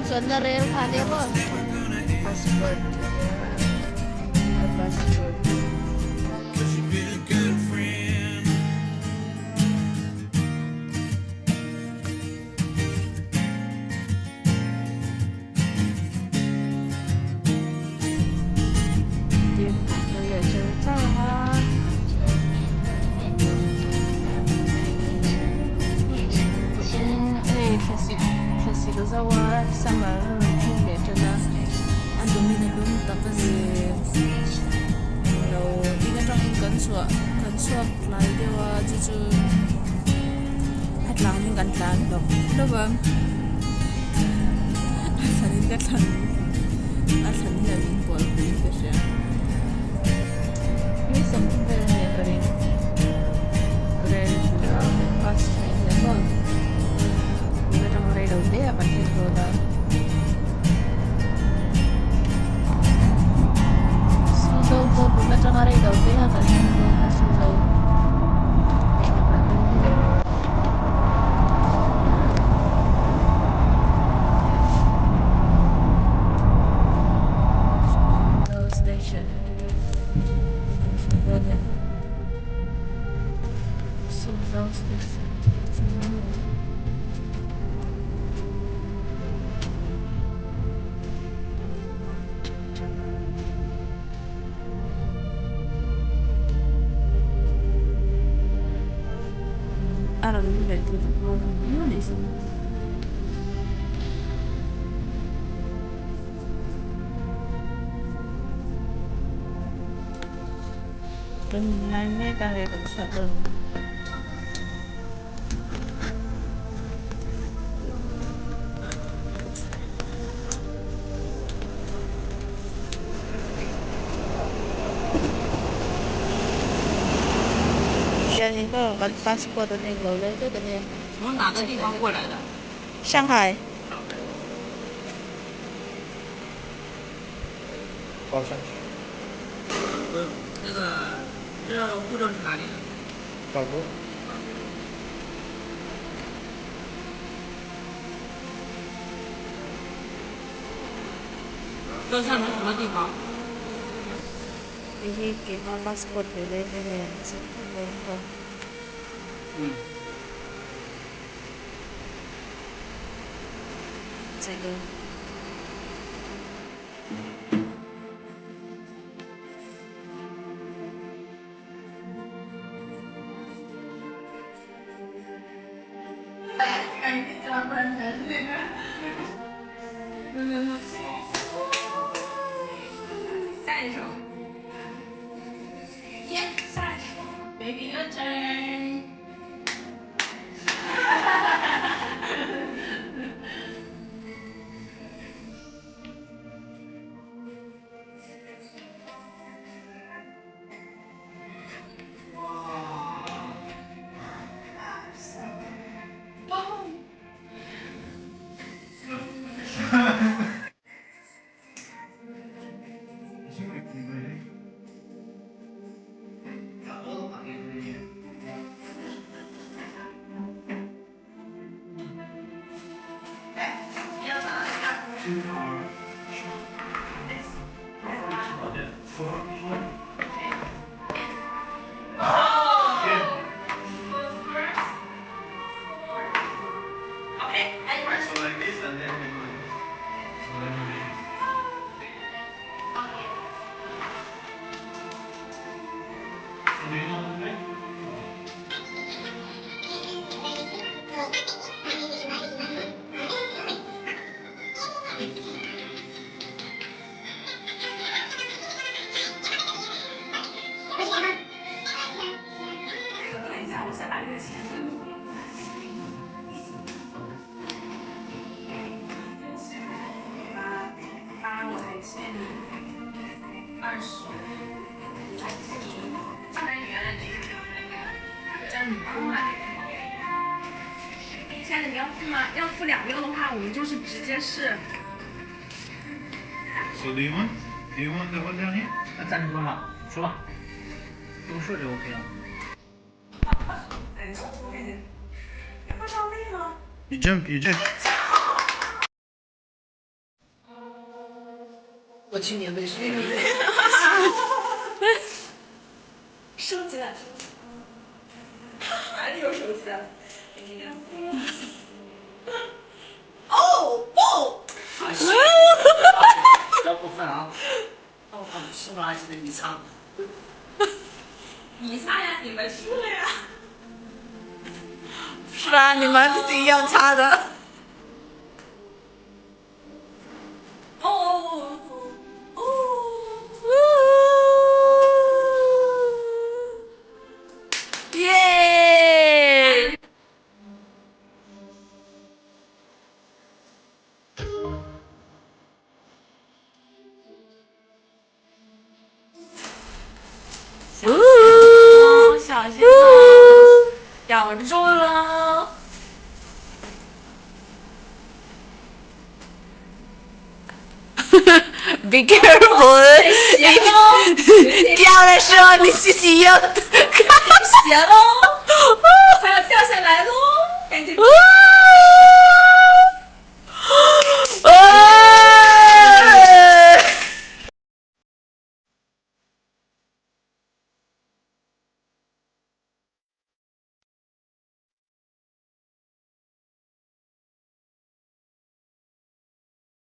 Chuanna rel kha nia maw? Passport a passport. Hei thlasik thlasik zo a summer a rawn thleng leh tan a. A lumin a lum tak a ni. Englo in atangin kan chhuah kan chhuak tlai deuh a chu chu a tlangin kan tlan hlawp hlawp a a thlanin ka thlan a thlan hian min kual puiin ka hria. Ni sawmthum vel a nia ka ring rel bus train hian maw tun atang rei lo hle a kan thlen dawn a. Suzhou pawh tun atanga rei lo te a kan thlen dawn a Suzhou Station Suzhou Station A rawn leh tur dawn ang viau a nih chu. Kan ngai mek a hei kan chhuah dawn. Hianin maw kan passport an englo leh vek a nia. Shanghai. Hei hi keimah passport ve leh ve nen chu mai maw. Chelo. Baby your turn. 亲爱的，你要付吗？要付两个的话，我们就是直接是。 So do you want? Do you want the one down here? 那暂时多少？说吧，这个数就 OK 了。 You jump, you jump. 去年被谁？收起来，哪里有手机啊？哦哦！不要过分啊！我输了还是你擦？你擦呀，你们输了呀。是啊，你们自己要擦的。哦哦耶！哦！小心咬住了。 Be careful！你掉的时候你自己要看鞋喽，快要掉下来喽，赶紧。